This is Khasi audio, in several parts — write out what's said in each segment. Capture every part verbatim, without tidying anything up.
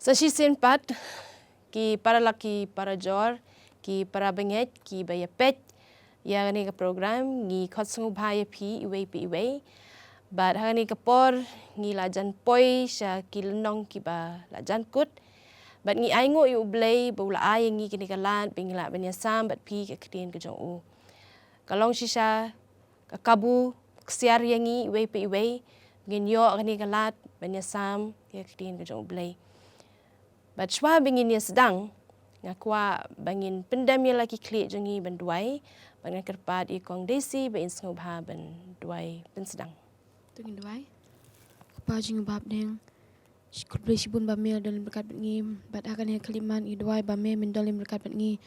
Sa shisien pat, ki paralok ki parajor, ki parabangeit, ki ba ïa peit ïa kane ka program, ngi khot sngewbha ïa phi iwei pa iwei. Bad ha kane ka por, ngi la jan poi sha ki lynnong ki ba la jan kut. Bad ngi ainguh ïa U Blei ba u la ai ïa ngi kane ka lad ba ngi lah ban ïasam bad phi ka ktien ka jong u. Ka long shisha ka kabu ksiar ïa ngi iwei pa iwei, ngin ïoh kane ka lad ban ïasam ïa ka ktien ka jong U Blei. Bad shuwa ba ngin ïa sdang, nga kwah ba ngin pyndem ïa la ki khlieh jong ngi ban duwai, bad nga kyrpad ïa Kong Daisy ba in sngewbha ban duwai pynsdang. To ngin duwai. Kpa jong ngi ba ha bneng, khublei shibun ba me don lem ryngkat bad ngi, bad ha kane ka khyllipmat ngi duwai ba me men don lem ryngkat bad ngi.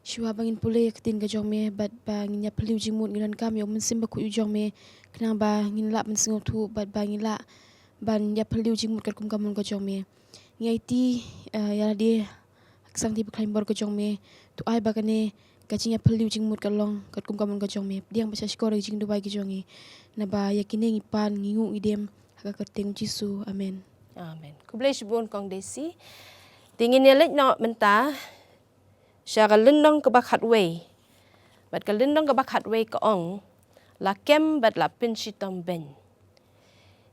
Shuwa ba ngin pule ïa ka ktien ka jong me, bad ba ngin ïa phylliew jingmut, ngin donkam ïa u Mynsiem Bakhuid u jong me, khnang ba ngin lah ban sngewthuh, bad ba ngin lah ban ïa phylliew jingmut katkum ka mon ka jong me. Ngi aiti, eh, ïa lade ha ka sangti bakhlaiñ bor ka jong me, to ai ba kane ka jingïa phylliew jingmut ka long katkum ka mon ka jong me. Pdiang bad shah shkor ïa ka jingduwai ka jong ngi. Naba ïa kine ngi pan, ngi nguh, ngi dem ha ka kyrteng Jisu. Amen. Amen. Khublei shibun Kong Daisy. Te ngin ïa leit noh mynta sha ka lynnong kaba khatwei. Bad ka lynnong kaba khatwei ka ong, la kem bad la pynshitom beiñ.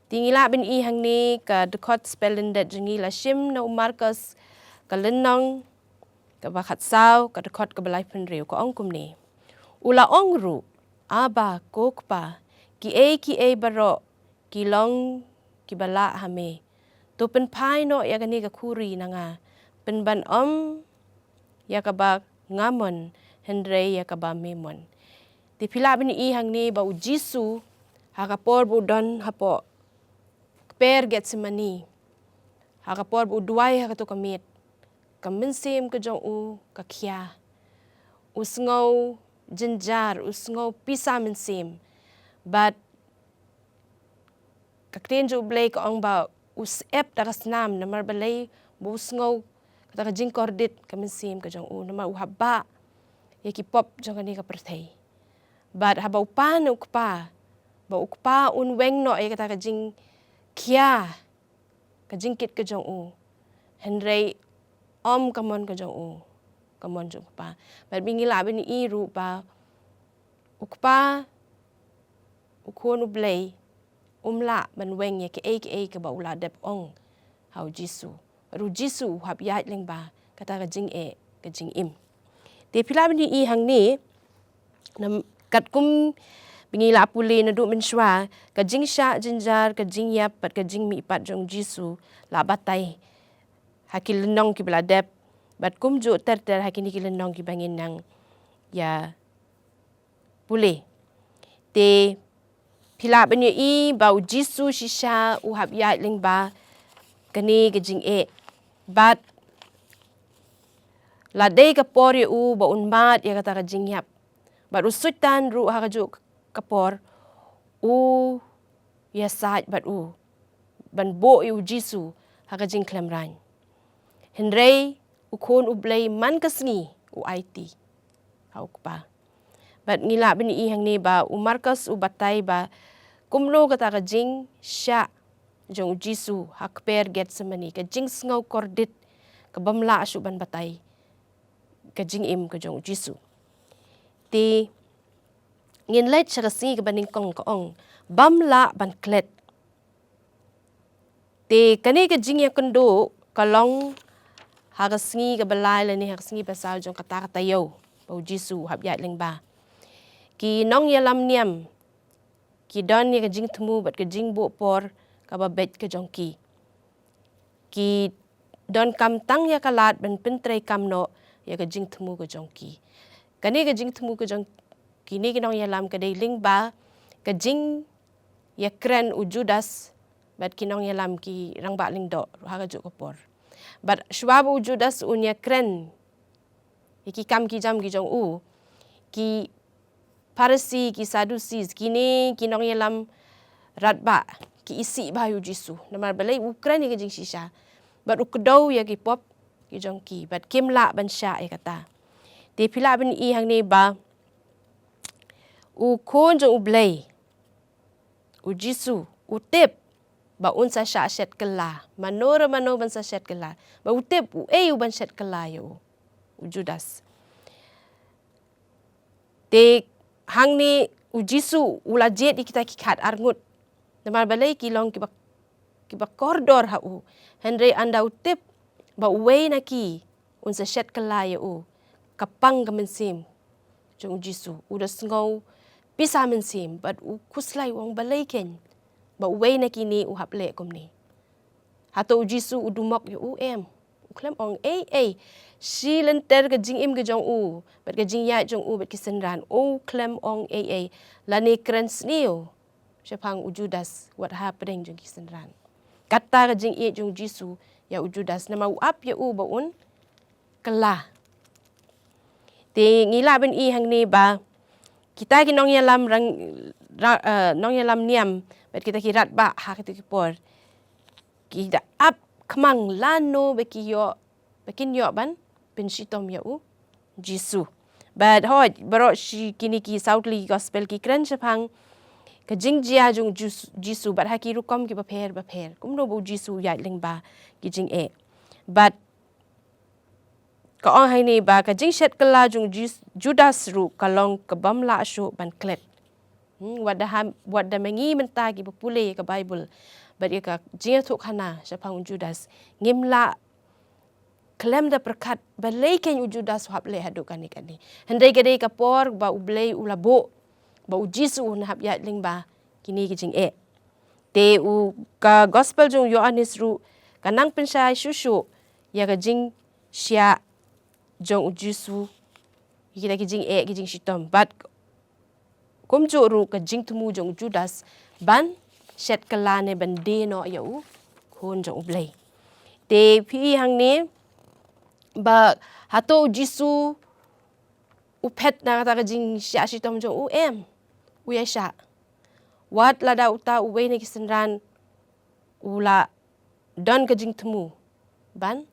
Te ngi lah ban i hangne ka dkhot spelling dot jong ngi, la shim na u Markos ka lynnong kaba khatsaw, ka dkhot kaba laiphew hynriew, ka ong kumne: U la ong ruh, Abba, ko Kpa, kiei kiei baroh ki long kiba lah ha me. To pynphai noh ïa kane ka khuri na nga. Pynban ym ïa kaba nga mon, hynrei ïa kaba me mon. Te phi lah ban i hangne ba U Jisu, ha ka por ba u don hapoh kper Gethsemane, ha ka por ba u duwai ha kato ka miet, ka mynsiem ka jong u ka khia. U sngew jynjar, u sngew pisa mynsiem. Bad ka ktien jong U Blei ka ong ba u syep da ka snam, namar balei? Ba u sngew kata ka jingkordit ka mynsiem ka jong u, namar u hap bah ïa ki pop jong kane ka pyrthei. Bad haba u pan na u Kpa, ba u Kpa un weng noh ïa kata ka jingkhia, ka jingkit ka jong u. Hynrei ym ka mon ka jong u, ka mon jong u Kpa. Bad ba ngi lah ban i ruh ba u Kpa, u Khun U Blei, um lah ban weng ïa kiei kiei kaba u la dep ong ha U Jisu. Bad U Jisu u hap ïaid lyngba kata ka jingeh ka jingim. Te phi lah ban i hangne, nam, katkum ba ngi la pule naduh mynshuwa, ka jingshah jynjar, ka jingïap bad ka jingmihpat jong U Jisu la batai ha ki lynnong kiba la dep, bad kumjuh ter ter ha kine ki lynnong kiba ngin nang ïa pule. Te phi lah ban ïohi ba U Jisu shisha u hap ïaid lyngba kane ka jingeh. Bad la dei ka por ïa u ba un mad ïa kata ka jingïap. Bad u Soitan ruh ha kajuh ka por u ïasaid bad u ban buh ïa U Jisu ha ka jingkhlem raiñ. Hynrei u Khun U Blei man ka sngi u aiti ha u Kpa. Bad ngi lah ban i hangne ba u Markos u batai ba kumno kata ka jingshah jong U Jisu ha kper Gethsemane, ka jingsngew kordit kaba ym lah shuh ban batai, ka jingim ka jong U Jisu. Te ngin leit sha ka sngi kaba nyngkong, ka ong, bym lah ban klet. Te kane ka jingïakynduh ka long ha ka sngi kaba lai lane ha ka sngi ba saw jong kata ka taïew ba U Jisu u hap ïaid lyngba. Ki nongïalam niam ki don ïa ka jingthmu bad ka jingbuh por kaba beit ka jong ki. Ki donkam tang ïa ka lad ban pyntreikam noh ïa ka jingthmu ka jong ki. Kane ka jingthmu ka jong kine ki nongïalam ka dei lyngba ka jingïakren u Judas bad ki nongïalam ki rangbah lyngdoh ruh ha kajuh ka por. Bad shuwa ba u Judas un ïakren ïa ki kam ki jam ki jong u, ki Pharisi, ki Sadducees, kine ki nongïalam radbah ki isih bha ïa U Jisu. Namar balei? U kren ïa ka jingshisha bad u kdew ïa ki pop ki jong ki, bad kim lah ban shah ïa kata. Te phi lah ban i hangne ba u Khun jong U Blei, U Jisu, u tip ba un sa shah shet kylla, mano re mano ban sa shet kylla. Ba u tip uei u ban shet kylla ïa u, u Judas. Te hangne u Jisu u la jied ïa kita ki khatar ngut. Namar balei? Ki long kiba, kiba kordor ha u. Hynrei ynda u tip ba uwei na ki un sa shet kylla ïa u, ka pang ka mynsiem jong u Jisu. U da sngew pisa mynsiem bad u khuslai, u ong, balei kein ba uwei na kine u hap leh kumne. Hato u Jisu u dumok ïa u? Em. U khlem ong ei ei. Shi lynter ka jingim ka jong u bad ka jingïaid jong u bad ki synran, u khlem ong ei ei. Lane kren sniew shaphang u Judas wat hapdeng jong ki synran. Kata ka jingïeit jong u Jisu ïa u Judas, namar u ap ïa u ba un kylla. Te ngi lah ban i hangne ba kita ki nongïalam rang, ra, eh, nongïalam niam bad kita ki radbah ha kito ki por, ki da ap khmang lano ba ki ïoh, ba kin ïoh ban pynshitom ïa u Jisu. Bad hooid, baroh shi kine ki saw tylli ki gospel ki kren shaphang ka jingjia jong u Jis-, Jisu bad ha ki rukom kiba pher bapher, kumno ba u Jisu u ïaid lyngba ki jingeh. Bad ka ong hangne ba ka jingshet kylla jong u Jis-, Judas ruh ka long ka bym lah shuh ban klet. Hmm, wat da ham, wat da ma ngi mynta kiba pule ka Baibl bad ïa ka jingïathuhkhana shaphang u Judas, ngim lah khlem da pyrkhat balei kein u Judas u hap leh haduh kane kane. Hynrei ka dei ka por ba U Blei u la buh ba u Jisu un hap ïaid lyngba kine ki jingeh. Te u, ka gospel jong u Ïoannis ruh ka nang pynshai shuh shuh ïa ka jingshah jong u Jisu ïa kita ki jingeh, ki jingshitom. Bad kumjuh ruh ka jingthmu jong u Judas ban shet kylla ne ban die noh ïa u Khun jong U Blei. Te phi i hangne ba hato u Jisu u phet na kata ka jingshah shitom jong u? Em. U ïaishah. Wat lada uta uwei na ki synran u la don ka jingthmu ban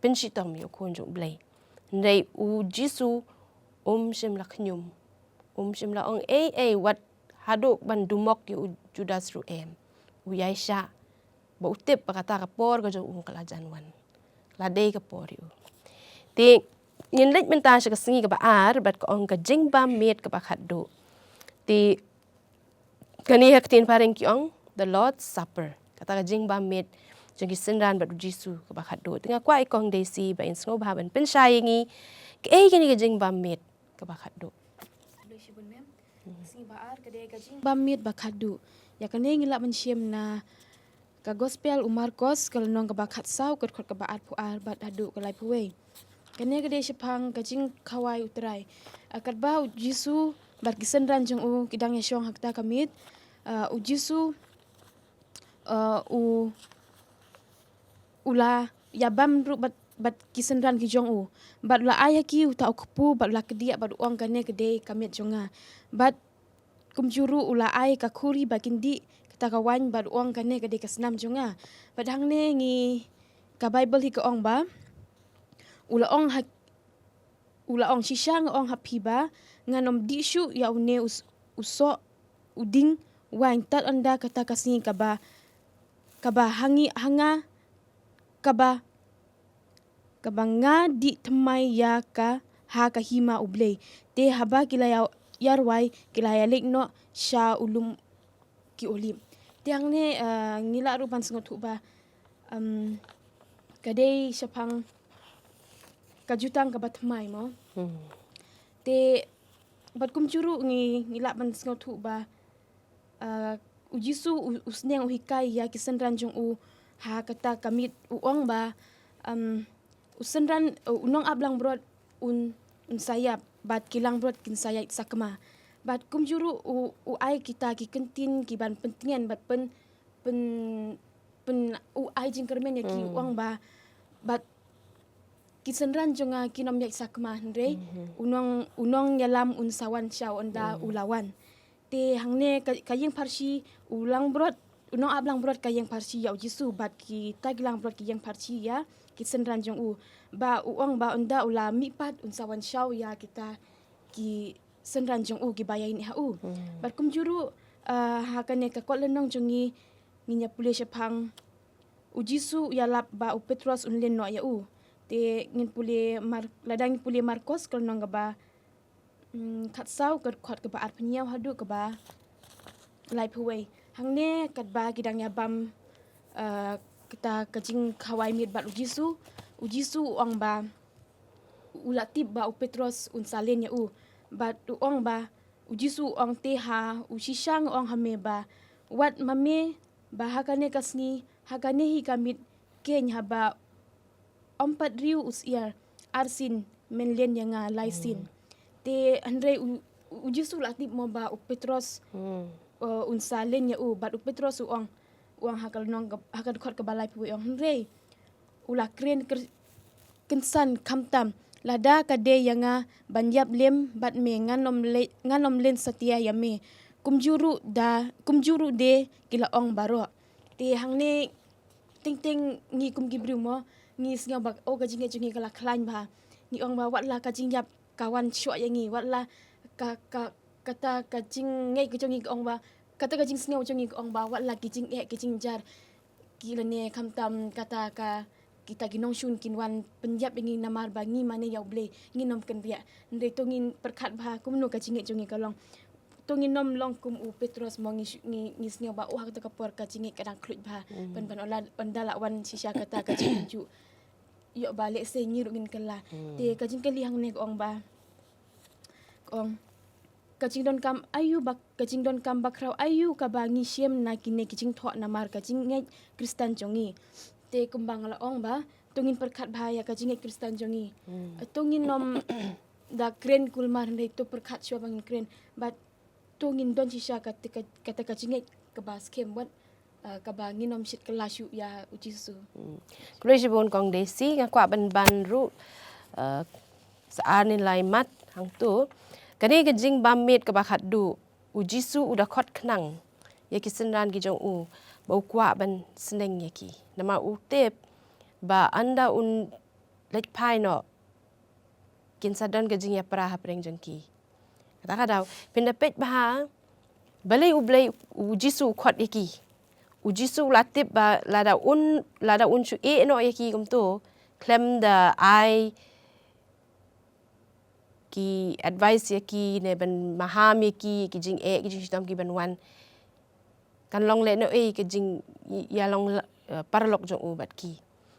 pynshitom ïa u Khun jong U Blei. Hynrei u Jisu um shym la khñium, um shym la ong ei ei wat haduh ban dumok ïa u Judas ruh. Em. U ïaishah ba u tip ba kata ka por ka jong u ka la jan wan, la dei ka por ïa u. Te ngin leit mynta sha ka sngi kaba ar bad ka ong ka jingbam miet kaba khatduh. Te kane ha ka ktien phareng ki ong the Lord's Supper, kata ka jingbam miet jong ki synran bad u Jisu kaba khatduh. Te nga kwah ïa kong Daisy ba in sngewbha ban pynshai ïa ngi kaei kane ka jingbam miet kaba khatduh. Khublei shibun mem. Ka sngi ba ar ka dei ka jingbam miet ba khatduh. Ïa kane ngi lah ban shem na ka gospel u Markos, ka lynnong kaba khatsaw, ka dkhot kaba arphew ar bad haduh ka laiphew wei. Kane ka dei shaphang ka jingkhawai u Trai. Ah, katba u Jisu bad ki synran jong u ki dang ïashong ha kata ka miet, ah, u Jisu, ah, u, u la ïabam ruh bad, bad ki synran ki jong u. Bad u la ai ha ki uta u kpu bad u la kdiah bad u ong, kane ka dei ka miet jong nga. Bad kumjuh ruh u la ai ka khuri ba kin dih kata ka waiñ bad u ong, kane ka dei ka snam jong nga. Bad hangne ngi, ka Baibl hi ka ong ba u la ong ha, u la ong, shisha nga ong ha phi ba ngan ym dih shuh ïa une u s-, u soh u dieng waiñ tad ynda kata ka sngi kaba, kaba ha ngi, ha nga, kaba, kaba nga dih thymmai ïa ka ha ka hima U Blei. Te haba ki la ïa, ïarwai ki la ïaleit noh sha u lum ki Olib. Te hangne, ah, ngi lah ruh ban sngewthuh ba, em, ka dei shaphang ka jutang kaba thymmai mo. Hmm. Te bad kumjuh ruh ngi, ngi lah ban sngewthuh ba, ah, u Jisu u, u sneng u hikai ïa ki synran jong u ha kata ka miet, u ong ba, em, u synran, u nongap langbrot un, un sa ïap bad ki langbrot kin sa ïaid sakma. Bad kumjuh ruh u, u ai kita ki kyntien ki ban pyntngen bad pyn, pyn, pyn, u ai jingkyrmen ïa ki, u ong ba, bad ki synran jong nga kin ym ïaid sakma, hynrei u nong, u nongïalam un sa wan sha u ynda u la wan. Te hangne ka, ka ïeng pharshi, u langbrot, u nongap langbrot ka ïeng pharshi ïa u Jisu bad kita ki langbrot ki ïeng pharshi ïa ki synran jong u. Ba u ong ba ynda u la mihpat un sa wan sha u ïa kita ki synran jong u kiba ïaineh ha u. Hmm. Bad kumjuh ruh, ah, ha kane ka kot lynnong jong ngi, ngin ïa pule shaphang u Jisu u ïalap ba u Petros un len noh ïa u. Te ngin pule Mar-, lada ngin pule Markos ka lynnong kaba, mm, khatsaw, ka dkhot kaba arphew hynñiew haduh kaba laiphew wei. Hangne katba ki dang ïa bam, eh, kata ka jingkhawai miet bad u Jisu, u Jisu u ong ba u la tip ba u Petros un sa len ïa u. Bad u ong ba, u Jisu u ong, te ha u shisha nga ong ha me ba wat ma me ba ha kane ka sngi, ha kane hi ka miet, khein haba ym pat riew u syiar, arsien men len ïa nga laisien. Te hynrei u, u Jisu u la tip mo ba u Petros, eh, un sa len ïa u, bad u Petros u ong, u ong ha ka lynnong ka, ha ka dkhot kaba laiphew wei u ong, hynrei u la kren kyr-, kynsan, khamtam lada ka dei ïa nga ban ïap lem bad me, ngan ym le-, ngan ym len satia ïa me. Kumjuh ruh da, kumjuh ruh de ki la ong baroh. Te hangne teng teng ngi kum ki briew mo, ngi sngew ba, oh, ka jingngeit jong ngi ka la khlaiñ bha. Ngi ong ba wat la ka jingïap ka wan shuh ïa ngi, wat la ka, ka, kata ka jingngeit ka jong ngi ka ong ba, kata ka jingsngew jong ngi ka ong ba wat la ki jingeh ki jingjar, ki lane khamtam kata ka, kita ki nongshun kin wan pynïap ïa ngi namar ba ngi mane ïa U Blei, ngin ym kynriah. Hynrei to ngin pyrkhat bha kumno ka jingngeit jong ngi ka long. To ngin ym long kum u Petros mo, ngi shu-, ngi, ngi sngew ba, oh, ha kata ka por ka jingngeit ka dang khluit bha. Pyn, pyn, ynda la wan shisha kata ka jingpynjuh, ïoh ba lehse ngi ruh ngin kylla. Te ka jingkylli hangne ka ong ba, ka ong, ka jingdonkam aïu ba, ka jingdonkam bakhraw aïu kaba ngi shem na kine ki jingthoh namar ka jingngeit Khristan jong ngi. Te kumba nga la ong ba to ngin pyrkhat bha ïa ka jingngeit Khristan jong ngi. To ngin ym da kren kulmar, hynrei to pyrkhat shuwa ba ngin kren. Bad to ngin don shisha kata ka, kata ka jingngeit kaba skhem wat, eh, kaba ngin ym shit kylla shuh ïa u Jisu. Khublei shibun Kong Daisy, nga kwah ban ban ruh, eh, sa ar ne lai mat hangto. Kane ka jingbam miet kaba khatduh, u Jisu u da khot khnang ïa ki synran ki jong u ba u kwah ban sneng ïa ki. Namar u tip ba ynda un leit phai noh, kin sa don ka jingïapra hapdeng jong ki. Kata ka daw, phin da peit bha, balei U Blei, u Jisu u khot ïa ki. U Jisu u la tip ba lada un, lada un shu ïeh noh ïa ki kumto, khlem da ai ki advice ïa ki ne ban maham ïa ki, ki jingeh, ki jingshitom ki ban wan, kan long lehnohei ka jing, ïa long, eh, paralok jong u bad ki.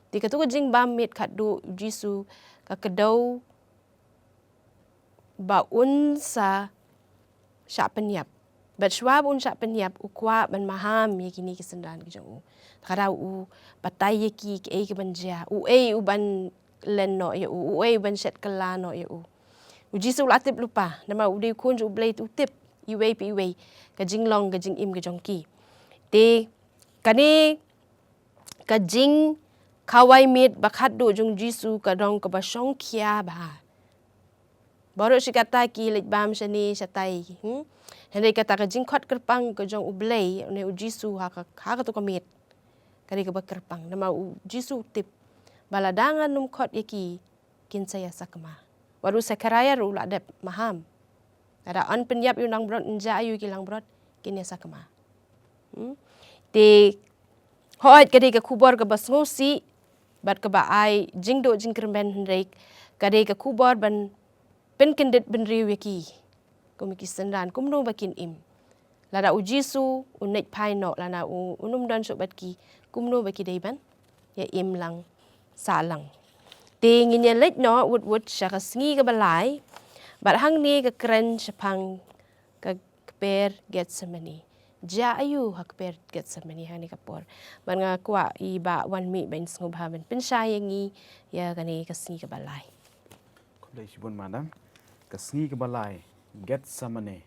Te kato ka jingbam miet khatduh, u Jisu ka kdew ba un sa shah pynïap. Bad shuwa ba un shah pynïap, u kwah ban maham ïa kine ki synran ki jong u. Te ka daw u batai ïa ki, kaei kaban jia, uei uban len noh ïa u, uei uban shet kylla noh ïa u. U Jisu u la tip lypa, namar u dei u Khun jong U Blei, te u tip iwei pa iwei ka jinglong ka jingim ka jong ki. Te kane ka jingkhawai miet ba khatduh jong u Jisu ka dang kaba shongkhia bha. Baroh shi katta ki leit bam shane shatai, hmm? Hynrei kata ka jingkhot kyrpang ka jong U Blei, une u Jisu ha ka, ha kato ka miet, ka dei kaba kyrpang. Namar u Jisu u tip ba lada ngan ym khot ïa ki, kin sa ïa sakma. Wat u Sekharaïa ruh u la dep maham. Lada yn pynïap ïa u langbrot, ynja ïa u ki langbrot, kin ïa sakma. Hmm? Te, hooid ka dei ka khubor kaba sngewsih bad kaba ai jingduh jingkyrmen, hynrei ka dei ka khubor ban pynkyndit bynriew ïa ki kum ki synran, kumno ba kin im. Lada u Jisu un leit phai noh, lada u, un ym don shuh bad ki, kumno ba ki dei ban ïa im lang sah lang. Te ngin ïa leit noh wut wut sha ka sngi kaba lai, bad hangne ka kren shaphang ka kper Gethsemane. Jia aïu ha kper Gethsemane hangne ka por? Bad nga kwah ïa i Bah Wanmih ban sngewbha ban pynshai ïa ngi ïa kane ka sngi kaba lai. Khublei shibun madam. Ka sngi kaba lai, Gethsemane.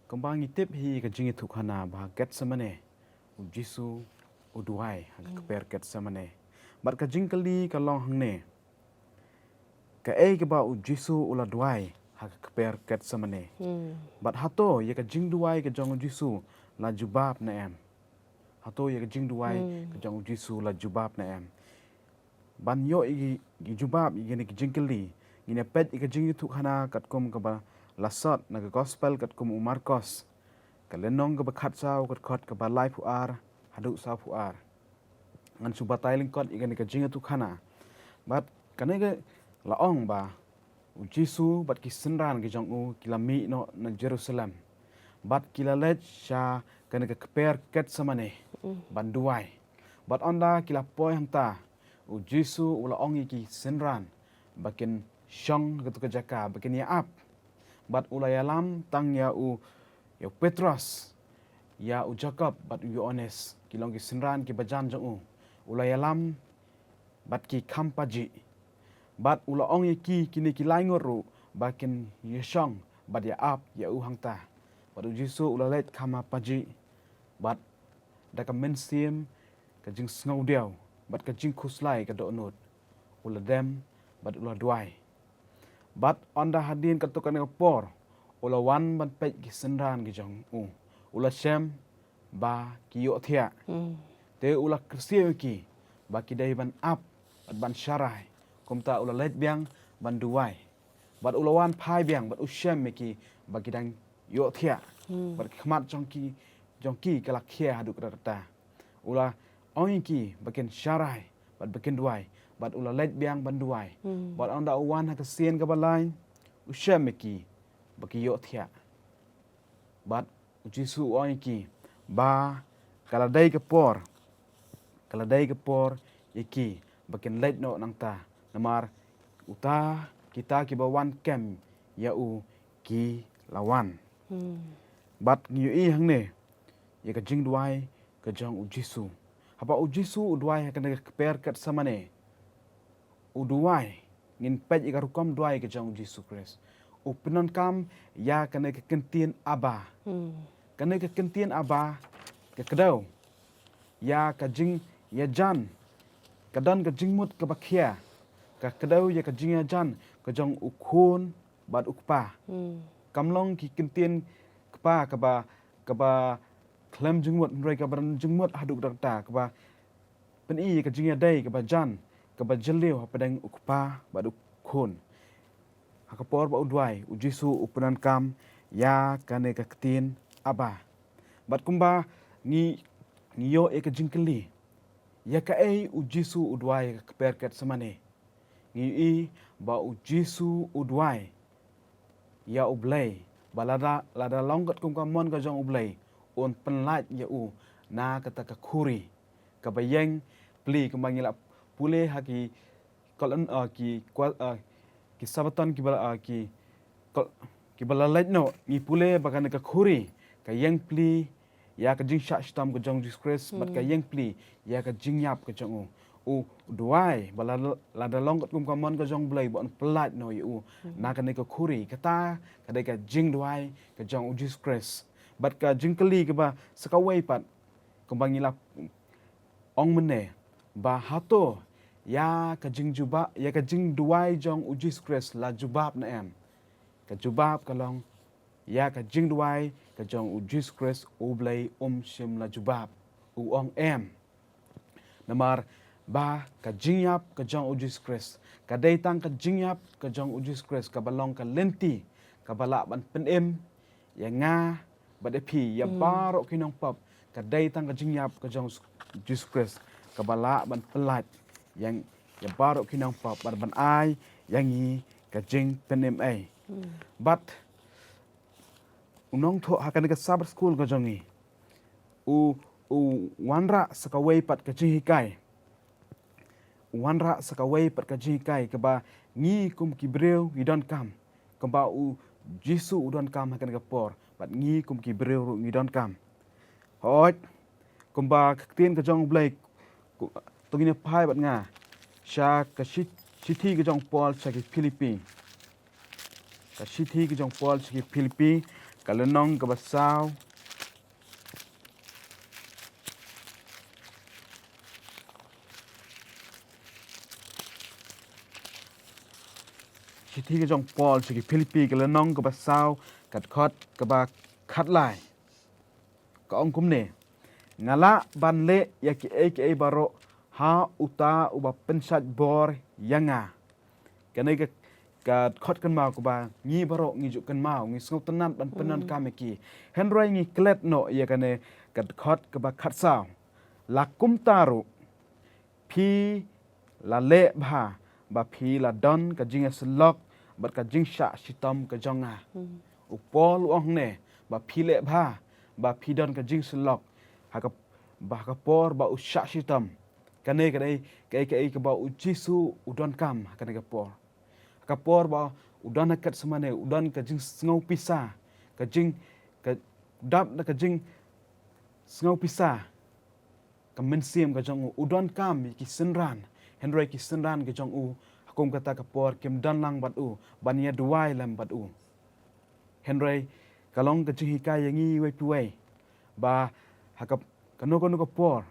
Kumba ngi tip hi ka jingïathuhkhana ba ha Gethsemane u Jisu u duwai ha ka kper Gethsemane. Bad ka jingkylli ka long hangne, kaei kaba u Jisu u la duwai ha ka kper Gethsemane? Bad hato ïa ka jingduwai ka jong u Jisu la jubab ne em? Hato ïa ka jingduwai ka jong u Jisu la jubab ne em? Ban ïoh ïa ki jubab ïa kine ki jingkylli, ngin ïa peit ïa ka jingïathuhkhana katkum kaba la sot na ka Gospel katkum u Markos, ka lynnong kaba khatsaw, ka dkhot kaba laiphew ar haduh sawphew ar. Ngan shu batai lyngkot ïa kane ka jingïathuhkhana. Bad kane ka la ong ba u Jisu bad ki synran ki jong u ki la mih noh na Jerusalem. Bad ki la leit sha kane ka kper Getsemane ban duwai. Bad ynda ki la poi hangta, u Jisu u la ong ïa ki synran ba kin shong ha katu ka jaka, ba kin ïa ap. Bad u la ïalam tang ïa u, ïa u Petros, ïa u Jakob bad u Ïoannis, ki long ki synran ki bajan jong u. U la ïalam bad ki kham pajih. Bad u la ong ïa ki, kine ki lai ngut ruh ba kin ïa shong bad ïa ap ïa u hangta. Bad u Jisu u la leit kham pajih. Bad da ka mynsiem ka jingsngewdiaw bad ka jingkhuslai ka dohnud, u la dem bad u la duwai. Bad ynda hadien katto katne ka por, u la wan ban peit ki synran ki jong u. U la shem ba ki ïohthiah. Te u la kyrsiew ïa ki ba ki dei ban ap bad ban sharai. Kumta u la leit biang ban duwai. Bad u la wan phai biang bad u shem ïa ki ba ki dang ïohthiah. Bad ki khmat jong ki, jong ki ka la khia haduh katta katta. U la ong ïa ki ba kin sharai bad ba kin duwai. Bad u la leit biang ban duwai. Bad ynda u wan ha ka sien kaba lai, u shem ïa ki ba ki ïohthiah. Bad u Jisu u ong ïa ki ba ka la dei ka por, ka la dei ka por ïa ki ba kin leit noh nangta. Namar uta, kita kiba wan kem ïa u ki la wan. Bad ngi ïohi hangne ïa ka jingduwai ka jong u Jisu. Haba u Jisu u duwai ha kane ka kper Getsemane, u duwai, ngin peit ïa ka rukom duwai ka jong u Jisu Khrist. U pyndonkam ïa kane ka kyntien Abba. Kane ka kyntien Abba ka kdew ïa ka jingïajan, ka don ka jingmut kaba khia, ka kdew ïa ka jingïajan ka jong u khun bad u kpa. Kam long ki kyntien kpa kaba, kaba khlem jingmut, hynrei kaba don jingmut haduh katta, kaba pyni ïa ka jingïadei kaba jan, kaba jylliew hapdeng u kpa bad u khun. Ha ka por ba u duwai, u Jisu u pyndonkam ïa kane ka ktien Abba. Bad kumba ngi, ngi ïoh ïa ka jingkylli, ïa kaei u Jisu u duwai ha ka kper Getsemane. Ngi ïohi ba u Jisu u duwai ïa u Blei ba lada, lada long katkum ka mon ka jong u Blei, un pynlait ïa u na kata ka khuri kaba ïeng pli, kumba ngi la pule ha ki kol-, uh, ki kwal-, uh, ki Sabaton kiba, uh, ki kol-, kiba la leit noh, ngi pule ba kane ka khuri ka ïeng pli ïa ka jingshah shitom ka jong u Jisu Khrist bad ka ïeng pli ïa ka jingïap ka jong u. U duwai ba la, lada long katkum ka mon ka jong u Blei ba un pynlait noh ïa u na kane ka khuri. Kata ka dei ka jingduwai ka jong u Jisu Khrist. Bad ka jingkylli kaba sa kawei pat, kumba ngi la ong mynne, ba hato ïa ka jingjubab, ïa ka jingduwai jong u Jisu Khrist la jubab ne em? Ka jubab ka long, ïa ka jingduwai ka jong u Jisu Khrist u Blei um shym la jubab. U ong em. Namar ba ka jingïap ka jong u Jisu Khrist ka dei tang ka jingïap ka jong u Jisu Khrist kaba long ka lynti kaba lah ban pynim ïa nga bad ïa phi, ïa baroh ki nongpop. Ka dei tang ka jingïap ka jong u Jisu Khrist kaba lah ban pynlait ïa, ïa baroh ki nongpop bad ban ai ïa ngi ka jingpynim ei. Bad u nongthoh ha kane ka Sabbath School ka jong ngi u, u wanrah sa kawei pat ka jinghikai. U wanrah sa kawei pat ka jinghikai kaba ngi kum ki briew ngi donkam, kaba u Jisu u donkam ha kane ka por, bad ngi kum ki briew ruh ngi donkam. Hooid, kumba ka ktien ka jong u Blei, ku-, to ngin ïa phai bad nga sha ka shi-, shithi ka jong u Paul sha ki Philippi. Ka shithi ka jong u Paul sha ki Philippi, ka lynnong kaba saw. Shithi ka jong u Paul sha ki Philippi, ka lynnong kaba saw, ka dkhot kaba khatlai. Ka ong kumne: Nga lah ban leh ïa kiei kiei baroh ha uta uba pynshait bor ïa nga. Kane ka, ka dkhot kynmaw kaba ngi baroh ngi ju kynmaw, ngi sngewtynnat ban pyndonkam ïa ki. Hynrei ngi klet noh ïa kane ka dkhot kaba khatsaw. La kumta ruh, phi la leh bha ba phi la don ka jingïasyllok bad ka jingshah shitom ka jong nga. U Paul u ong ne ba phi leh bha ba phi don ka jingsyllok ha ka, ba ha ka por ba u shah shitom. Kane ka dei kaei kaei kaba U Jisu u donkam ha kane ka por. Ha ka por ba u don ha ka Gethsemane, u don ka jingsngew pisa, ka jing, ka dap da ka jingsngew pisa. Ka mynsiem ka jong u, u donkam ïa ki synran, hynrei ki synran ka jong u ha kum kata ka por kim don lang bad u ban ïa duwai lem bad u. Hynrei ka long ka jinghikai ïa ngi iwei pa iwei ba ha ka, kano kano ka por,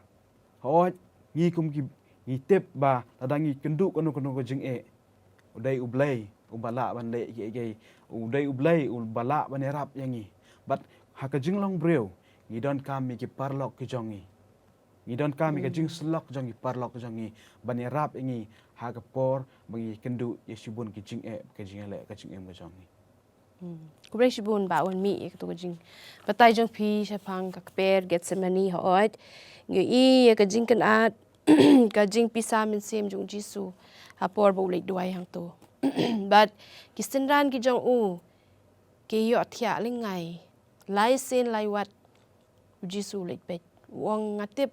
hooid, ngi kum ki, ngi tip ba lada ngi kynduh kano kano ka jingeh, u dei U Blei uba lah ban leh kiei kiei, u dei U Blei uba lah ban ïarap ïa ngi. Bad ha ka jinglong briew ngi donkam ïa ki paralok ki jong ngi. Ngi donkam ïa ka jingsyllok jong ki paralok ki jong ngi ban ïarap ïa ngi ha ka por ba ngi kynduh ïa shibun ki jingeh, ka jingeh, ka jingim ka jong ngi. Khublei shibun Bah Wanmih ïa kato ka jingbatai jong phi shaphang ka kper Gethsemane, hooid. Ngi ïohi ïa ka jingkynad, ka jingpisa mynsiem jong U Jisu ha por ba u leit duwai hangto. Bad ki synran ki jong u ki ïohthiah lyngngai. Lai sien lai wat U Jisu u leit peit. U ong, nga tip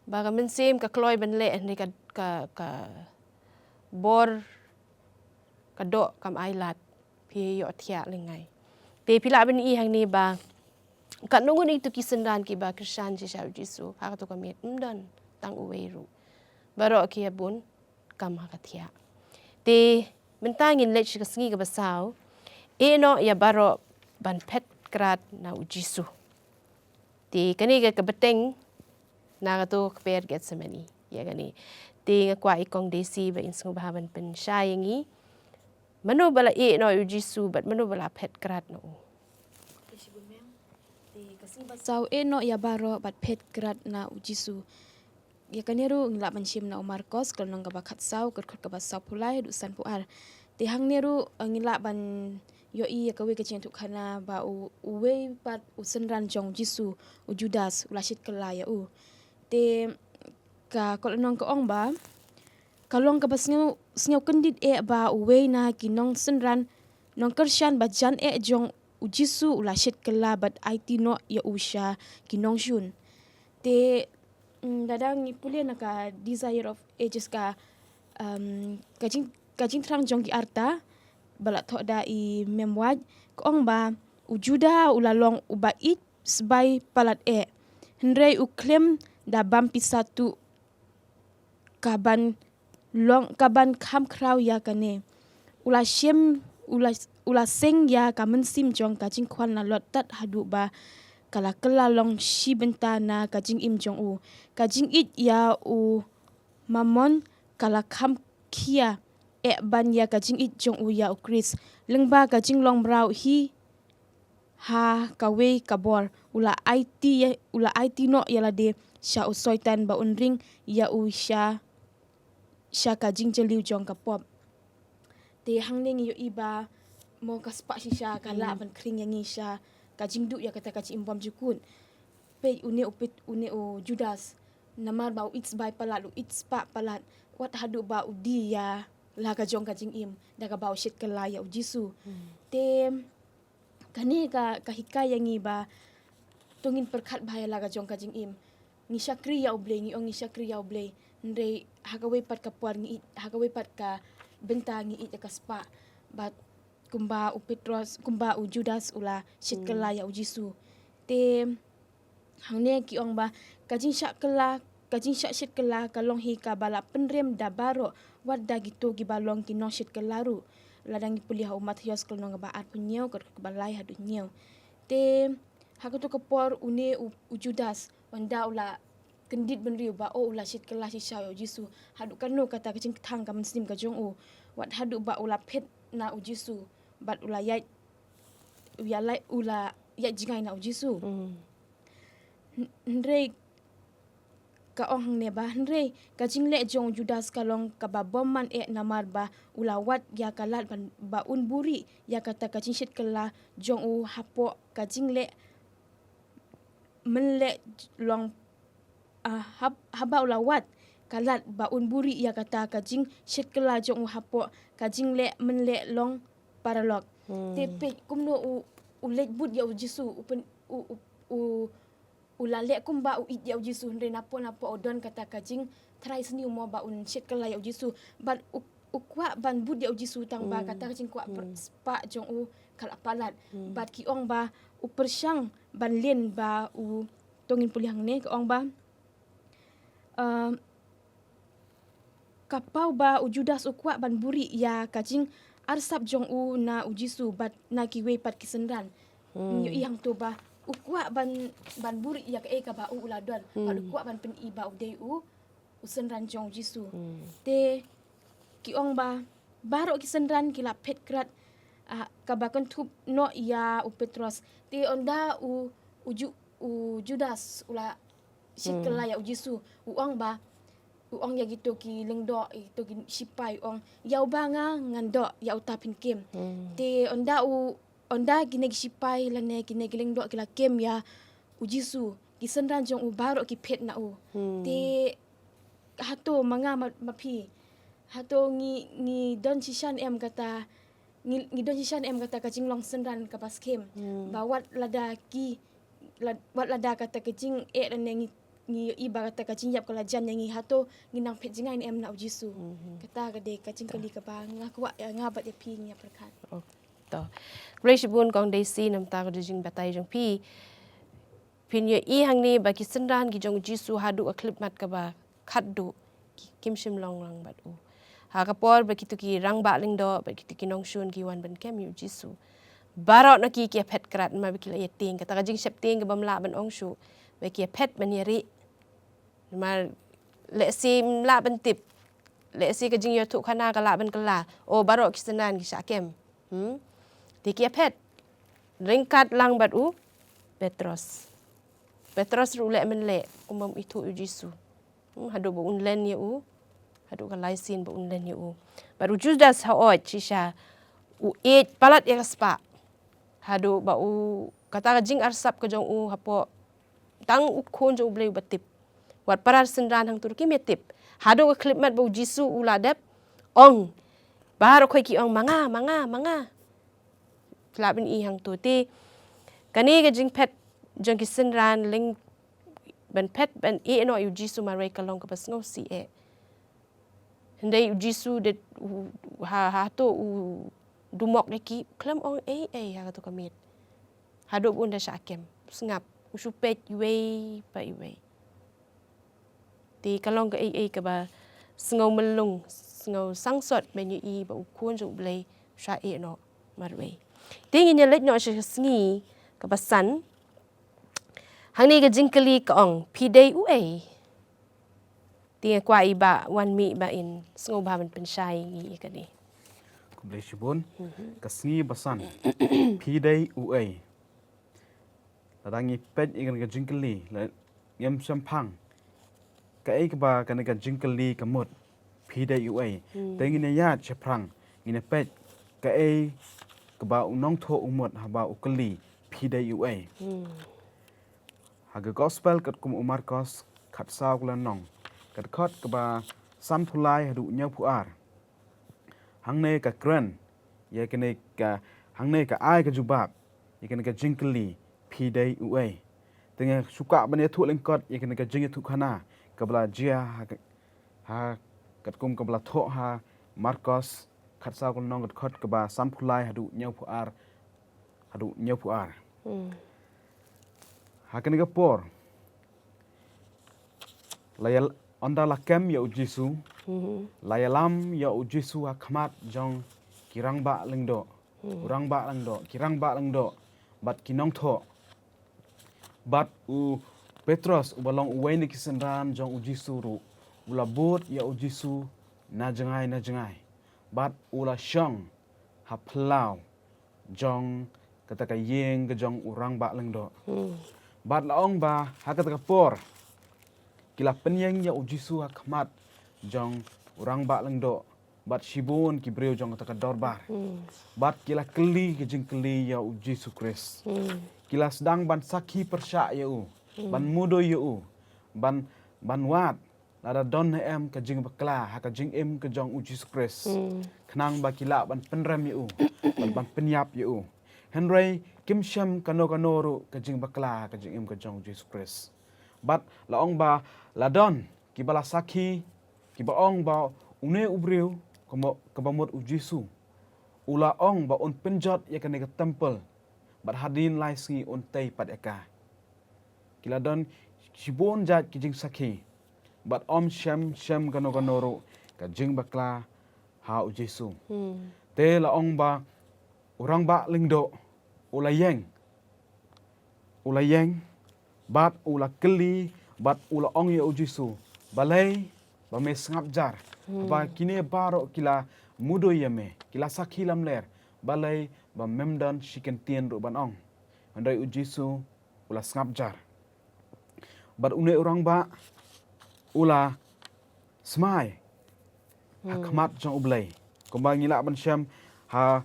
ba ka mynsiem ka kloi ban leh, hynrei ka, ka, ka bor ka doh kam ailad. Phi ïohthiah lyngngai. Te phi lah ban ïohi hangne ba katno ngut ito ki synran kiba kyrshan shisha U Jisu ha kato ka miet, ym don tang uwei ruh. Baroh ki ïa bun kam ha ka thiah. Te mynta ngin leit sha ka sngi kaba saw, ïeh noh ïa baroh ban phet krad na U Jisu. Te kane ka, ka bteng na kato ka kper Gethsemane ïa kane. Te nga kwah i Kong Daisy ba in sngewbha ban pynshai ïa ngi mano ba la ïeh noh ïa U Jisu bad mano ba la phet krad na u. Te ka sngi ba saw, ïeh noh ïa baroh bad phet krad na U Jisu. Ïa kane ruh ngi lah ban shim na u Markos, ka lynnong kaba khatsaw, ka dkhot kaba sawphew lai haduh sanphew ar. Te hangne ruh, eh, ngi lah ban ïohi ïa kawei ka jingïathuhkhana ba u, uwei pat u synran jong U Jisu, u Judas, u la shit kylla ïa u. Te ka kot lynnong ka ong ba ka long kaba sngew, sngew kyndit eh ba uwei na ki nongsynran, nongkyrshan ba jan eh jong U Jisu u la shit kylla bad aiti noh ïa u sha ki nongshun. Te, mm, lada ngi pule na ka Desire of Ages, ka, um, ka jing, ka jingthrang jong ki arta ba la thoh da i Mem White, ka ong ba u Juda u la long uba ïeit sbai palat eh, hynrei u khlem da bam pisa tuh ka ban long, ka ban kham khraw ïa kane. U la shem, u la, u la seng ïa ka mynsiem jong ka jingkhwan na Lot tad haduh ba ka la kylla long shi bynta na ka jingim jong u. Ka jingïeit ïa u Mammon ka la kham khia eh ban ïa ka jingïeit jong u ïa U Khrist. Lyngba ka jinglong mraw hi ha kawei ka bor, u la aiti, u la aiti noh ïa lade sha u Soitan ba un ring ïa u sha, sha ka jingjylliew jong ka pop. Te hangne ngi ïohi ba mo ka spah shisha ka lah ban khring ïa ngi sha ka jingduh ïa kata ka jingim bymjukut. Peit une u, peit une u Judas, namar ba u ïeit sbai palat, u ïeit spah palat, wat haduh ba u die ïa la ka jong ka jingim da kaba u shit kylla ïa U Jisu. Te kane ka, ka hikai ïa ngi ba to ngin pyrkhat bha ïa la ka jong ka jingim. Ngi shakri ïa U Blei, ngi ong ngi shakri ïa U Blei, hynrei ha kawei pat ka por ngi ïeit, ha kawei pat ka bynta ngi ïeit ïa ka spah. Bad kumba u Petros, kumba u Judas u la shit kylla ïa U Jisu. Te hangne ki ong ba ka jingshah kylla, ka jingshah shit kylla ka long hi kaba la pynrem da baroh, wat da kito kiba long ki nongshit kylla ruh. Lada ngi pule ha u Mathaios ka lynnong kaba arphew hynñiew, ka dkhot kaba lai haduh hynñiew. Te ha kato ka por une u, u Judas, ynda u la kyndit bynriew ba, oh, u la shit kylla shisha ïa U Jisu, haduh kano kata ka jingkthang ka mynsiem ka jong u, wat haduh ba u la phet na U Jisu bad u la ïaid, u ïa la, u la ïaid jngai na U Jisu. Hyn-, hynrei ka ong hangne ba, hynrei ka jingleh jong u Judas ka long kaba bymman eh, namar ba u la wad ïa ka lad ban, ba un buhrieh ïa kata ka jingshit kylla jong u hapoh ka jingleh mynleh long Ah, hab- haba u la wad, ka lad ba un buhrieh ïa kata ka jingshet kylla jong u hapoh ka jingleh mynleh long paralok. Hmm. Te peit kumno u, u leit bud ïa u Jisu, u pyn- u, u, u, u la leh kumba u ïeit ïa u Jisu, hynrei napoh napoh u don kata ka jingtharai sniew mo ba un shet kylla ïa u Jisu. Bad u, u kwah ban bud ïa u Jisu tang ba, hmm, kata ka jingkwah, hmm, spah jong u ka la palat. Hmm. Bad ki ong ba u pyrshang ban leh ba u, to ngin pule hangne, ka ong ba, um, ka paw ba u Judas u kwah ban buhrieh ïa ka jingarsap jong u na u Jisu bad na kiwei pat ki synran. Hmm. Ngi ïohi hangto ba u kwah ban, ban buhrieh ïa kaei kaba u, u la don. Bad u, hmm, kwah ban pyni ba u dei u, u synran jong u Jisu. Hmm. Te ki ong ba baroh ki synran ki la phet krad, ah, kaba kynthup noh ïa u Petros. Te ynda u, u Ju- u Judas u la shet, hmm, kylla ïa u Jisu, u ong ba, u ong ïa kito ki lyngdoh, ïa kito ki shipai, u ong, ïa uba nga ngan doh, ïa uta phin kem. Hmm. Te ynda u, ynda kine ki shipai lane kine ki lyngdoh ki la kem ïa u Jisu, ki synran jong u baroh ki phet na u. Hmm. Te hato ma nga ma, ma phi, hato ngi, ngi don shisha em kata, ngi, ngi don shisha em kata ka jinglong synran kaba skhem. Hmm. Ba wat lada ki, lad- wat lada kata ka jingeh lane ngi, ngi ïohi ba kata ka jingïap ka la jan ïa ngi, hato ngi nang phet jngai ne em na u Jisu. Mhm. Kata ka dei ka jingkylli kaba nga kwah, eh, nga bad ïa phi ngi ïa pyrkhat. Oh, to. Khublei shibun Kong Daisy namar ka jingbatai jong phi. Phin ïohi hangne ba ki synran ki jong u Jisu haduh ka khyllipmat kaba khatduh ki, kim shym long lang bad u. Ha ka por ba kito ki rangbah lyngdoh bad kito ki nongshun ki wan ban kem ïa u Jisu, baroh na ki ki ïa phet krad namar ba ki la ïa tieng. Kata ka jingsheptieng kaba ym lah ban ong shuh, ba ki ïa phet ban ïa rieh. Namar lehse ym lah ban tip, lehse ka jingïathuhkhana ka lah ban kylla, oh, baroh ki synran ki shah kem. Hmm? Te ki ïa phet ryngkat lang bad u Petros. Petros ruh u leh mynleh kumba um ithuh ïa u Jisu. Hmm, haduh ba un len ïa u, haduh ka lai sien ba un len ïa u. Bad u Judas hooid shisha u ïeit palat ïa ka spah. Haduh ba u, kata ka jingarsap ka jong u hapoh tang u khun jong u Blei uba tip. Wat para synran hangto ruh kim ïa tip. Haduh ka khyllipmat ba u Jisu u la dep ong, baroh khoit ki ong, ma nga, ma nga, ma nga. Lah ban i hangto te. Kane ka jingphet jong ki synran lyngdoh ban phet ban ïeh noh ïa u Jisu marwei ka long kaba sngewsih eh. Hynrei u Jisu de u, ha, hato u dumok ïa ki, khlem ong ei ei ha kato ka miet. Haduh ba un da shah kem, u sngap, u shu peit iwei pa iwei. Te ka long kaei ei kaba sngew myllung, sngew sangsot ban ïohi ba u khun jong u Blei u shah ïeh noh marwei. Te ngin ïa leit noh sha ka sngi kaba san. Hangne ka jingkylli ka ong, phi dei uei? Te nga kwah i Bah Wanmih ba in sngewbha ban pynshai ngi ïa kane. Khublei shibun. Mhm. Ka sngi ba san. Phi dei uei? Lada ngi peit ïa kane ka jingkylli, la ngim shemphang kaei kaba kane ka jingkylli ka mut, phi dei uei. Hmm. Te ngin ïa ïaid shaphrang, ngin ïa peit kaei kaba u nongthoh u mut haba u kylli, phi dei uei. Hmm. Ha ka gospel katkum u Markos, khatsaw ka lynnong, ka dkhot kaba sanphew lai haduh hynñiewphew ar. Hangne ka kren ïa kane ka, hangne ka ai ka jubab ïa kane ka jingkylli, phi dei uei. Te nga shu kwah ban ïathuh lyngkot ïa kane ka jingïathuhkhana kaba la jia ha ka, ha katkum kaba la thoh ha Markos, khatsaw ka lynnong, ka dkhot kaba sanphew lai haduh hynñiewphew ar, haduh hynñiewphew ar. Hmm. Ha kane ka por, la ïal- ynda la kem ïa u Jisu, mhm, la ïalam ïa u Jisu ha khmat jong ki rangbah lyngdoh. Hmm. U rangbah lyngdoh, ki rangbah lyngdoh bad ki nongthoh. Bad u Petros uba long uwei na ki synran jong u Jisu ruh, u la bud ïa u Jisu na jngai na jngai. Bad u la shong ha phyllaw jong kata ka ïing ka jong u rangbah lyngdoh. Hmm. Bad la ong ba ha kata ka por ki la pynïeng ïa u Jisu ha khmat jong u rangbah lyngdoh bad shibun ki briew jong kata ka dorbar. Hmm. Bad ki la kylli ka jingkylli ïa u Jisu Khrist. Hmm. Ki la sdang ban sakhi pyrshah ïa u, hmm, ban mudui ïa u, ban ban wad lada don ne em ka jingbakla ha ka jingim ka jong u Jisu Khrist. Khnang ba ki lah ban pynrem ïa u, ban, ban pynïap ïa u. Hynrei kim shem kano kano ruh ka jingbakla ha ka jingim ka jong u Jisu Khrist. Bad la ong ba la don kiba la sakhi, kiba ong ba une u briew kaba, kaba mut u Jisu u la ong ba un pynjot ïa kane ka temple, bad hadien lai sngi un tei pat ïa ka. Ki la don shibun jait ki jingsakhi, bad ym shem, shem kano kano ruh ka jingbakla ha u Jisu. Te la ong ba u rangbah lyngdoh u la ïeng, u la ïeng, bad u la kylli, bad u la ong ïa u Jisu, balei ba me sngap jar? Ba kine baroh ki la mudui ïa me, ki la sakhi lamler, balei ba mem don shi kyntien ruh ban ong? Hynrei u Jisu u la sngap jar. Bad une u rangbah u la smai ha khmat jong u Blei. Kumba ngi lah ban shem ha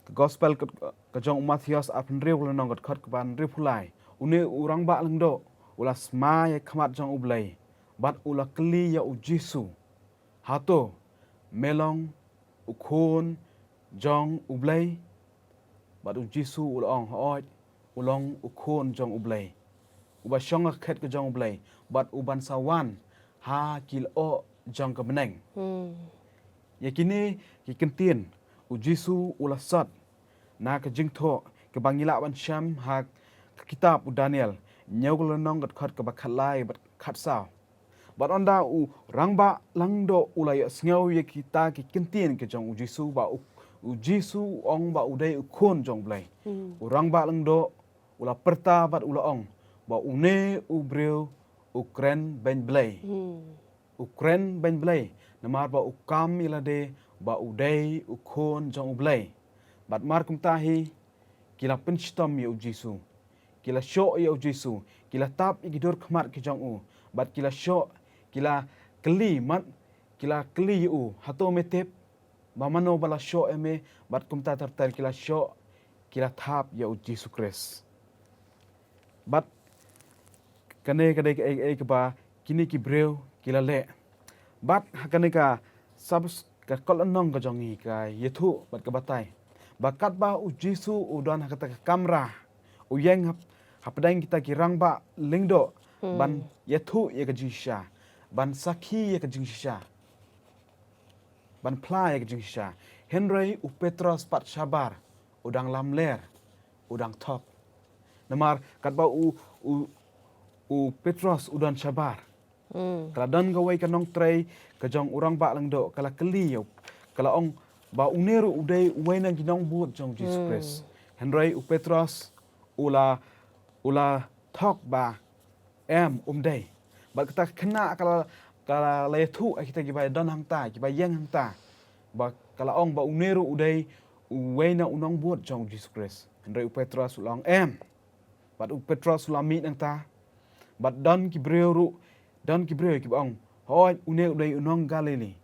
ka gospel ka, ka jong u Mathaios arphew hynriew, ka lynnong ka dkhot kaba hynriewphew lai. Une u rangbah lyngdoh u la smai ha khmat jong u Blei, bad u la kylli ïa u Jisu, hato me long u Khun jong u Blei? Bad u Jisu u la ong, hooid, u long u Khun jong u Blei, uba shong ha khet ka jong u Blei, bad uban sa wan ha ki lyoh jong ka bneng. Ïa kine ki kyntien u Jisu u la sot na ka jingthoh kaba ngi lah ban shem ha ka kitab u Daniel, hynñiew ka lynnong ka dkhot kaba khatlai bad khatsaw. Bad ynda u rangbah lyngdoh u la ïohsngew ïa kita ki kyntien ka jong u Jisu, ba u, u Jisu u ong ba u dei u Khun jong u Blei, u rangbah lyngdoh u la pyrta bad u la ong ba une u briew u kren beiñ Blei. U kren beiñ Blei, namar ba u kam ïa lade ba u dei u Khun jong u Blei. Bad mar kumta hi ki la pynshitom ïa u Jisu, ki la shoh ïa u Jisu, ki la tap ïa ki dur khmat ki jong u, bad ki la shoh, ki la kylli, mat, ki la kylli ïa u, hato me tip ba mano ba la shoh ïa me? Bad kumta ter ter ki la shoh, ki la thap ïa u Jisu Khrist. Bad kane ka dei kaei kaei kaba kine ki briew ki la leh. Bad ha kane ka sab-, ka kot lynnong ka jong ngi ka ïathuh bad ka batai ba katba u Jisu u don ha kata ka kamra, u ïeng hap-, hapdeng kita ki rangbah lyngdoh ban ïathuh ïa ka jingshisha, ban sakhi ïa ka jingshisha, ban phla ïa ka jingshisha. Hynrei u Petros pat shabar, u dang lamler, u dang thok. Namar katba u, u, u Petros u don shabar, ka la don kawei ka nongtrei ka jong u rangbah lyngdoh, ka la kylli ïa u, ka la ong ba une ruh u dei uwei na ki nongbud jong u Jisu Khrist. Hynrei u Petros u la, u la thok ba em, um dei. Bad kata ka khynnah ka la, ka la ïathuh ha kita kiba don hangta, kiba ïeng hangta, ba ka la ong ba une ruh u dei uwei na u nongbud jong u Jisu Khrist. Hynrei u Petros u la ong em. Bad u Petros u la mih nangta. Bad don ki briew ruh, don ki briew kiba ong, hooid, une u dei u nong Galili,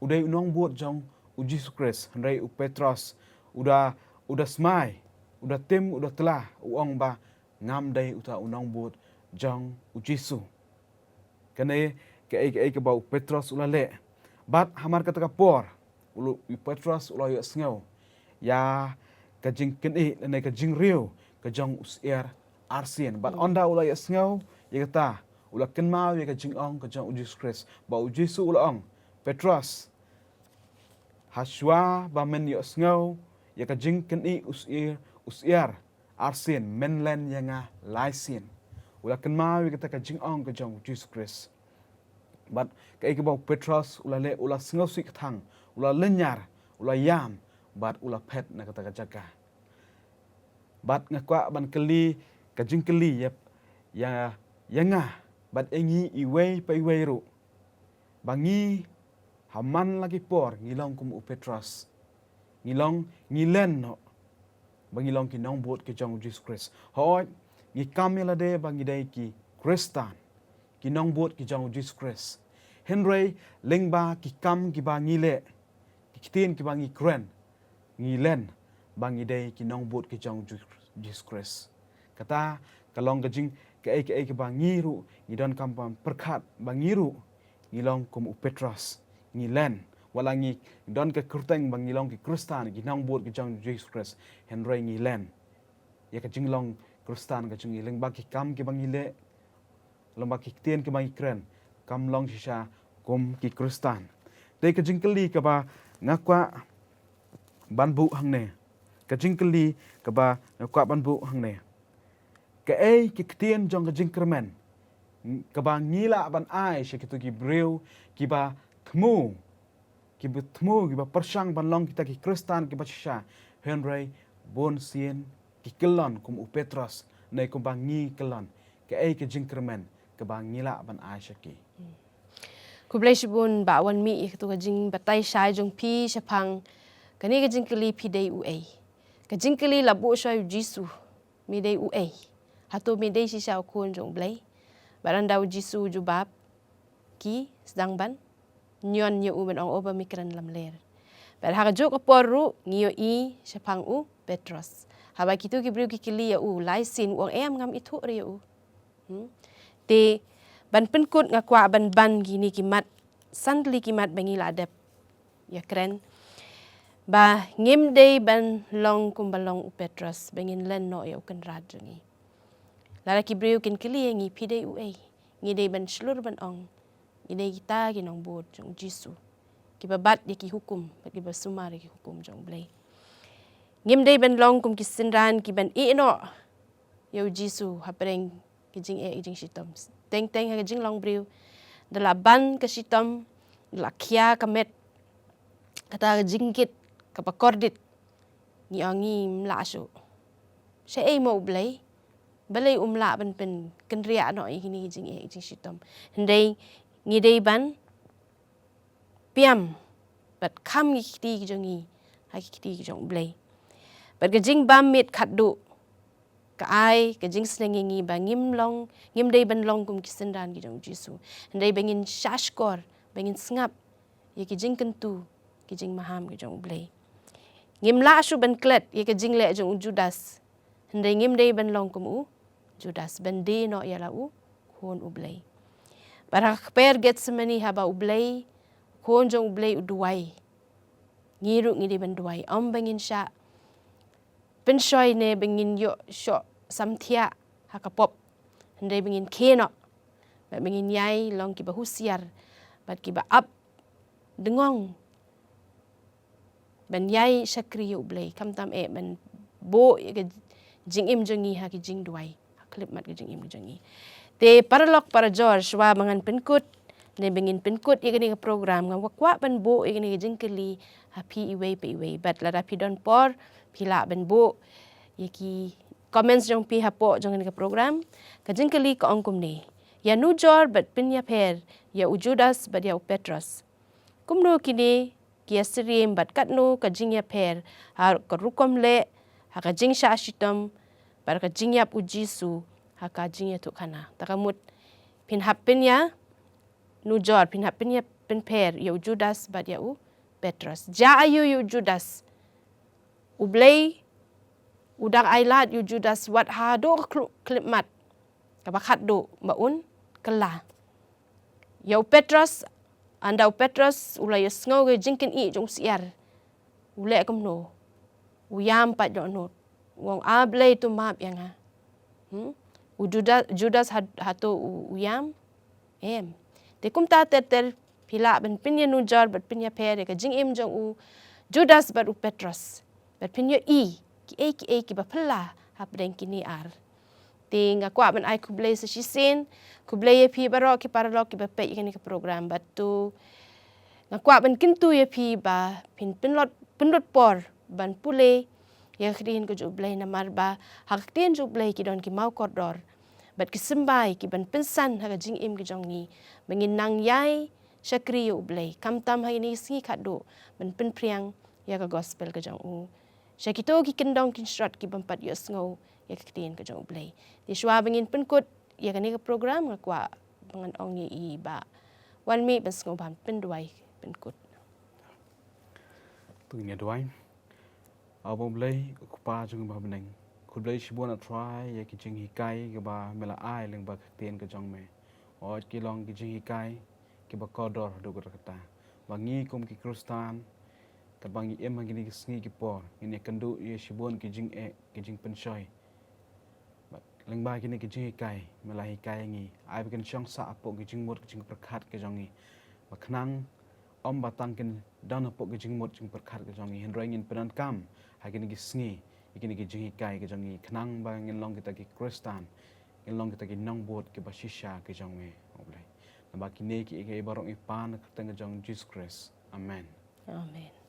u dei u nongbud jong u Jisu Khrist. Hynrei u Petros u da, u da smai, u da tim, u da tla, u ong ba ngam dei uta u nongbud jong u Jisu. Kane kaei kaei kaba u Petros u la leh. Bad hamar kata ka por u lu-, u Petros u la ïohsngew ïa ka jingkynih lane ka jingriew ka jong u syiar arsien. Bad ynda u la ïohsngew ïa kata, u la kynmaw ïa ka jingong ka jong u Jisu Khrist, ba u Jisu u la ong, Petros, hashwa ba men ïohsngew ïa ka jingkynih u syiar, u syiar arsien, men len ïa nga lai sien. U la kynmaw ïa kata ka jingong ka jong u Jisu Khrist. Bad kaei kaba u Petros u la leh, u la sngewsih kthang, u la lynñiar, u la ïam, bad u la phet na kata ka jaka. Bad nga kwah ban kylli ka jingkylli ïa, ïa, ïa nga bad ïa ngi iwei pa iwei ruh, ba ngi ha man la ki por ngi long kum u Petros. Ngi long, ngi len noh ba ngi long ki nongbud ki jong u Jisu Khrist. Hooid, ngi kam ïa lade ba ngi dei ki Khristan, ki nongbud ki jong u Jisu Khrist. Hynrei lyngba ki kam kiba ngi leh, ki ktien kiba ngi kren, ngi len ba ngi dei ki nongbud ki jong u Jisu Khrist. Kata ka long ka jing, kaei kaei kaba ngi ruh ngi donkam ban pyrkhat ba ngi ruh ngi long kum u Petros, ngi len, wat la ngi don ka kyrteng ba ngi long ki Khristan, ki nongbud ki jong Jisu Khrist, hynrei ngi len ïa ka jinglong Khristan ka jong ngi lyngba ki kam kiba ngi leh, lyngba ki ktien kiba ngi kren, kam long shisha kum ki Khristan. Te ka jingkylli kaba nga kwah ban buh hangne, ka jingkylli kaba nga kwah ban buh hangne, kaei ki ktien jong ka jingkyrmen kaba ngi lah ban ai sha kito ki briew kiba thmu, kiba thmu, kiba pyrshang ban long kita ki Khristan kiba shisha, hynrei bun sien ki kyllon kum u Petros ne kumba ngi kyllon, kaei ka jingkyrmen kaba ngi lah ban ai sha ki? Khublei shibun Bah Wanmih ïa katu ka jingbatai shai jong phi shaphang kane ka jingkylli, phi dei uei. Ka jingkylli la buh shuwa ïa u Jisu, me dei uei? Hato me dei shisha u Khun jong U Blei? Bad ynda u Jisu u jubab, ki sdang ban ñion ïa u ban ong, o Bah, me kren lamler. Bad ha kajuh ka por ruh ngi ïohi shaphang u Petros, haba kito ki briew ki kylli ïa u lai sien, u ong, em, ngam ithuh re ïa u. Hmm? Te ban pynkut nga kwah ban ban kine ki mat, san tylli ki mat ba ngi la dep ïa kren, ba ngim dei ban long kumba long u Petros, ba ngin len noh ïa u Kynrad jong ngi. Lada ki briew kin kylli ïa ngi, phi dei uei, ngi dei ban shlur ban ong, ngi dei kita ki nongbud jong u Jisu, kiba bat ïa ki hukum bad kiba sumar ïa ki hukum jong U Blei. Ngim dei ban long kum ki synran kiban ïeh noh ïa u Jisu hapdeng ki jingeh ki jingshitom. Teng teng ha ka jinglong briew, da la ban ka shitom, da la khia ka met, kata ka jingkit kaba kordit, ngi ong, ngim lah shuh. Shaei mo U Blei? Balei um lah ban pynkynriah noh ïa kine ki jingeh ki jingshitom? Hynrei ngi dei ban piam bad kham ïa ki kti ki jong ngi ha ki kti ki jong U Blei. Bad ka jingbam miet khatduh ka ai ka jingsneng ïa ngi ba ngim long, ngim dei ban long kum ki synran ki jong u Jisu. Hynrei ba ngin shahshkor, ba ngin sngap ïa ki jingkyntu, ki jingmaham ki jong U Blei. Ngim lah shuh ban klet ïa ka jingleh jong u Judas. Hynrei ngim dei ban long kum u Judas, ban die noh ïa la u Khun U Blei. Bad ha ka kper Gethsemane, haba U Blei, Khun jong U Blei u duwai, ngi ruh ngi dei ban duwai. Ym ba ngin shah pynshoi ne ba ngin ïoh shoh samthiah ha ka pop. Hynrei ba ngin khie noh, bad ba ngin ïai long kiba husiar bad kiba ap dngong ban ïai shakri ïa U Blei, khamtam eh ban buh ïa ka jingim jong ngi ha ki jingduwai, ha ka khyllipmat ka jingim ka jong ngi. Te paralok parajor, shuwa ba ngan pynkut ne ba ngin pynkut ïa kane ka program, nga kwah ban buh ïa kane ka jingkylli ha phi iwei pa iwei. Bad lada phi don por, phi lah ban buh ïa ki comments jong phi hapoh jong kane ka program. Ka jingkylli ka ong kumne: Ïanujor bad pynïapher ïa u Judas bad ïa u Petros. Kumno kine ki ïasyriem bad katno ka jingïapher ha ka rukom leh, ha ka jingshah shitom bad ka jingïap u Jisu ha ka jingïathuhkhana? Ta ka mut, phin hap pynïanujor, phin hap pynïa, pynpher ïa u Judas bad ïa u Petros. Jia aïu ïa u Judas? U Blei u dang ailad ïa u Judas wat haduh ka khlip, khlipmat kaba khatduh ba un kylla. Ïa u Petros, ynda u Petros u la ïohsngew ka jingkynnoh jong u syiar, u leh kumno? U ïam pat dohnud, u ong, A Blei, to map ïa nga. Hmm? U Juda-, Judas ha-, hato u, u ïam? Em. Te kumta ter ter, phi lah ban pynïanujor bad pynïapher ïa ka jingim jong u Judas bad u Petros, bad phin ïohi kiei kiei kiba phylla hapdeng kine ar. Te nga kwah ban ai khublei sa shisien, khublei ïa phi baroh ki paralok kiba peit ïa kane ka program. Bad to nga kwah ban kyntu ïa phi ba phin pynlut, pynlut por ban pule ïa ka ktien ka jong U Blei, namar ba ha ka ktien jong U Blei ki don ki maw kordor, bad ki symbai kiban pynsan ha ka jingim ka jong ngi, ba ngin nang ïai shakri ïa U Blei, khamtam ha kine ki sngi khatduh, ban pynphriang ïa ka gospel ka jong u sha kito ki kyndong kynshrot ki bym pat ïohsngew ïa ka ktien ka jong U Blei. Te shuwa ba ngin pynkut ïa kane ka program, nga kwah ba ngan ong ïa i Bah Wanmih ban sngewbha ban pynduwai pynkut. To ngin ïa duwai. A Bah U Blei, U Kpa jong ngi ba ha bneng, Khublei shibun A Trai ïa ki jinghikai kiba me la ai lyngba ka ktien ka jong me. Wat ki long ki jinghikai kiba kordor haduh katta katta, ba ngi kum ki Khristan, katba ngi im ha kine ki sngi ki por, ngin ïakynduh ïa shibun ki jingeh, ki jingpynshoi. Bad lyngba kine ki jinghikai me la hikai ïa ngi, ai ba kin shong sah hapoh ki jingmut ki jingpyrkhat ki jong ngi, ba khnang ym ba tang kin don hapoh ki jingmut jingpyrkhat ki jong ngi, hynrei ngin pyndonkam ha kine ki sngi ïa kine ki jinghikai ki jong ngi, khnang ba ngin long kita ki Khristan, ngin long kita ki nongbud kiba shisha ki jong me, O Blei. Naba kine kiei kiei baroh ngi pan ha ka kyrteng ka jong Jisu Khrist. Amen. Amen.